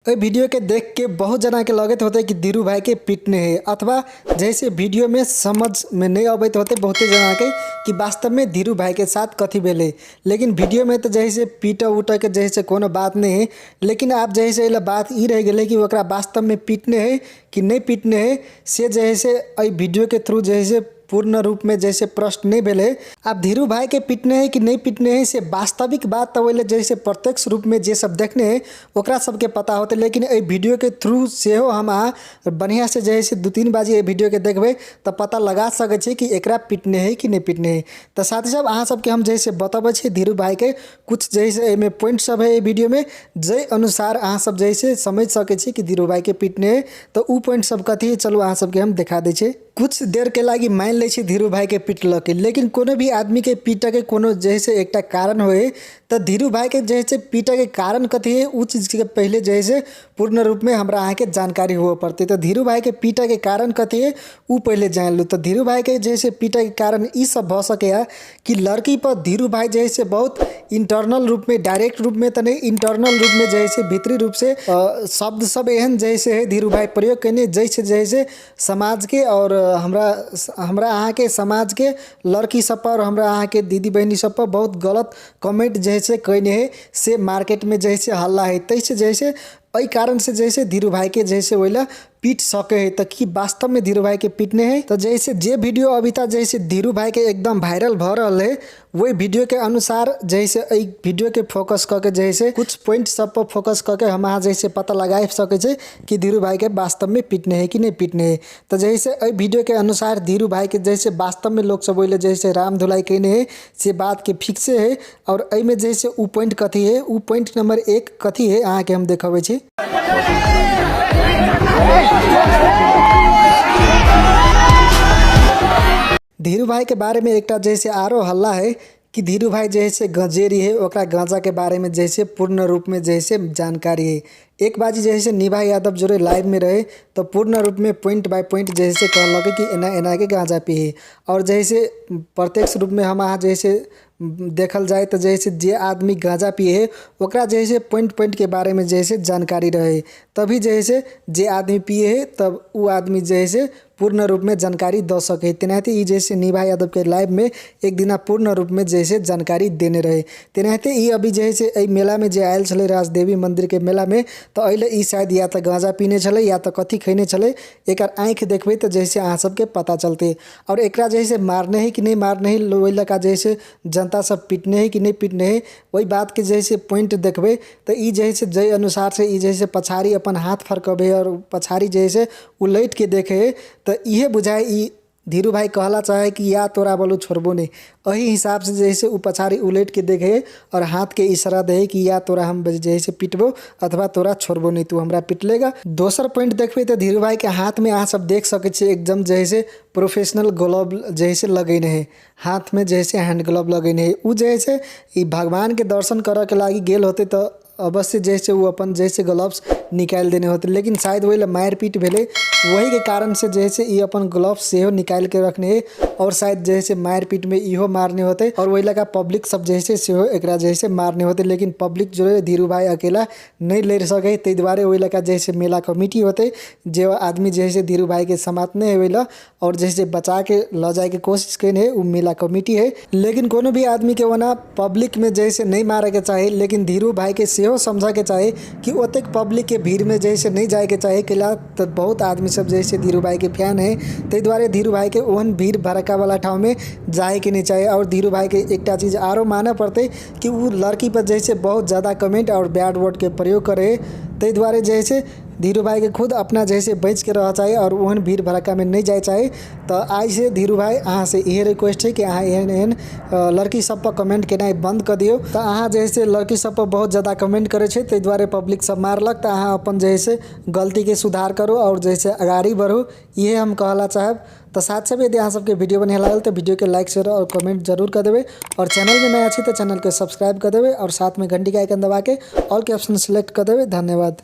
एहि वीडियो के देख के बहुत जना के लगैत होते कि धीरू भाई के पीटने है, अथवा जैसे वीडियो में समझ में नहीं अबैत होते बहुते जना के कि वास्तव में धीरू भाई के साथ कथी भेलै। लेकिन वीडियो में तो जैसे पीट उट के जैसे कोनो बात नहीं है, लेकिन आप जैसे एहि बात ई रह गेलै कि ओकरा वास्तव में पीटने है कि नहीं पीटने है, से जैसे एहि वीडियो के थ्रू जैसे पूर्ण रूप में जैसे प्रश्न नहीं भेलै। आब धीरू भाई के पीटने है कि नहीं पीटने है से वास्तविक बात तो ओहि जैसे प्रत्यक्ष रूप में जे सब देखने है ओकरा सबके पता होतै, लेकिन एहि वीडियो के थ्रू सेहो हम अहाँ बढ़िआँ से जैसे 2-3 बाजी एहि वीडियो के देखबै तऽ पता लगा सकै छी कि एकरा पीटने है कि नहीं पीटने है। तऽ साथी सब अहाँ सबके हम जैसे बतबै छी धीरू भाई के कुछ जैसे एहिमे पॉइंट सब है एहि वीडियो में, जाहि अनुसार अहाँ सब जैसे समझ सकै छी कि धीरू भाई के पीटने है। तऽ उ पॉइंट सब कथी है, चलू अहाँ सबके हम देखा दै छी। कुछ देर के लागि मान लै छी धीरू भाई के पिटलक, लेकिन कोनो भी आदमी के पीटऽ के कोनो जैसे एकटा कारण होय, तऽ धीरू भाई के जैसे पीटऽ के कारण कथी है उ चीज के पहले जैसे पूर्ण रूप में हमरा अहाँके जानकारी हुअ पड़तै। तऽ धीरू भाई के पीटऽ के कारण कथी है उ पहले जानि लू। तऽ धीरू भाई के जैसे पीटऽ के कारण ई सब भऽ सकैए कि लड़की पर धीरू भाई जैसे बहुत इंटरनल रूप में, डायरेक्ट रूप में तऽ नहि, इंटरनल रूप में जैसे भीतरी रूप से शब्द सब एहन जैसे है धीरू भाई प्रयोग कयने जैसे जैसे समाज के और हमरा हमरा अहाँके समाज के लड़की सब पर, हमरा अहाँके दीदी बहिनी सब पर बहुत गलत कमेंट जैसे कयने है, से मार्केट में जैसे हल्ला है, ताहिसँ जैसे एहि कारण से जैसे धीरू भाई के जैसे ओहि लए पीट सकै है। तऽ की वास्तव में धीरू भाई के पीटने है? तऽ जैसे जे वीडियो अभी तक जैसे धीरू भाई के एकदम वायरल भऽ रहल है वही वीडियो के अनुसार जैसे एहि वीडियो के फोकस कऽ के जैसे कुछ पॉइंट सब पर फोकस कऽ के हम अहाँ जैसे पता लगा सकै छी कि धीरू भाई के वास्तव में पीटने है कि नहीं पीटने है। तऽ जैसे एहि वीडियो के अनुसार धीरू भाई के जैसे वास्तव में लोक सब ओहि लए जैसे राम धुलाई कयने है से बात के फिक्से है। और एहिमे जैसे उ पॉइंट कथी है, उ पॉइंट नंबर 1 कथी है अहाँके हम देखबै छी। धीरू भाई के बारे में एकटा जैसे आरो हल्ला है कि धीरू भाई जैसे गंजेरी है, ओकरा गांजा के बारे में जैसे पूर्ण रूप में जैसे जानकारी है। एक बाजी जैसे निभा यादव जोड़े लाइव में रहे तो पूर्ण रूप में पॉइंट बाय पॉइंट जैसे कहलक कि एना एना के गांजा पी। और जैसे प्रत्यक्ष रूप में हम अहाँ जैसे देखल जाए तो जैसे जे आदमी गांजा पिए ओकरा जैसे पॉइंट पॉइंट के बारे में जैसे जानकारी रहे, तभी जैसे जे आदमी पिए है तब उ आदमी जैसे पूर्ण रूप में जानकारी दऽ सके। तेनाहिते ई जैसे निभा यादव के लाइव में एक दिना पूर्ण रूप में जैसे जानकारी देने रहे। तेनाहिते ई अभी जैसे एहि मेला में जे आयल छलै राजदेवी मंदिर के मेला में, तऽ एहि लए ई शायद या तऽ गांजा पीने छलै या तऽ कथी खैने छलै, एकर आँखि देखबै तऽ जैसे अहाँ सबके पता चलतै। और एकरा जैसे मारने है कि नहीं मारने है, ओहि लऽ कऽ जैसे जनता सब पीटने है कि नहीं पीटने है, ओहि बात के जैसे पॉइंट देखबै तऽ ई जैसे जाहि अनुसार से ई जैसे पछाड़ी अपन हाथ फरकबै और पछाड़ी जैसे उलटि के देखे तऽ इहे बुझाइ ई धीरू भाई कहला चाहे कि या तोरा बोलू छोड़बो नहीं, एही हिसाब से जैसे उ पछाड़ी उलटि के देखे और हाथ के इशारा दे कि या तोरा हम जैसे पिटबो अथवा तोरा छोड़बो नहीं, तू हमरा पिटलेगा। दोसर पॉइंट देखबै तऽ धीरू भाई के हाथ में अहाँ सब देख सकै छियै एकदम जैसे प्रोफेशनल ग्लव जैसे लगेने है, हाथ में जैसे हैंड ग्लव लगेने है। उ जैसे ई भगवान के दर्शन करऽ के लागि गेल होतै तऽ अवश्य जैसे उ अपन जैसे ग्लव्स निकालि देने होतै, लेकिन शायद ओहि लए मारि पीट भेलै, वही के कारण से जैसे ई अपन ग्लव्स सेहो निकालि के रखने है और शायद जैसे मारि पीट में इहो मारने होतै और ओहि लए पब्लिक सब जैसे सेहो एकरा जैसे मारने होतै। लेकिन पब्लिक जो है धीरू भाई अकेला नहि लड़ि सकै, ताहि दुआरे ओहि लए जैसे मेला कमिटी होतै जे आदमी जैसे धीरू भाई के समातने है ओहि लए और जैसे बचा के लऽ जायके कोशिश कयने है उ मेला कमिटी है। लेकिन कोनो भी आदमी के ओना पब्लिक में जैसे नहीं मारे के चाही, लेकिन धीरू भाई के सेहो समझऽ के चाही कि ओतेक पब्लिक के भीड़ में जैसे नहीं जाय के चाही, कैला तऽ बहुत आदमी सब जैसे धीरू भाई के फैन है, ताहि दुआरे धीरू भाई के ओहन भीड़ भड़क्का वाला ठाम में जाय के नहीं चाही। और धीरू भाई के एकटा चीज आरो मानऽ पड़तै कि उ लड़की पर जैसे बहुत ज़्यादा कमेंट और बैड वर्ड के प्रयोग करे, ताहि दुआरे जैसे धीरू भाई के खुद अपना जैसे बचि के रहऽ चाही और ओहन भीड़ भड़क्का में नहीं जाय चाही। तऽ आइ से धीरू भाई अहाँ से इहे रिक्वेस्ट है कि अहाँ एहन एहन लड़की सब पर कमेंट केनाइ बंद कऽ दियौ। तऽ अहाँ जैसे लड़की सब पर बहुत ज़्यादा कमेंट करै छै ताहि दुआरे पब्लिक सब मारलक, तऽ अहाँ अपन जैसे गलती के सुधार करू और जैसे अगाड़ी बढ़ू, इहे हम कहला चाहब। तऽ साथ साथ यदि अहाँ सबके वीडियो बढ़िआँ लागल तऽ वीडियो के लाइक शेयर और कमेंट जरूर कऽ देबै और चैनल में नया छी तऽ चैनल के सब्सक्राइब कऽ देबै और साथ में घंटी के आइकन दबा के ऑल के ऑप्शन सेलेक्ट कऽ देबै। धन्यवाद।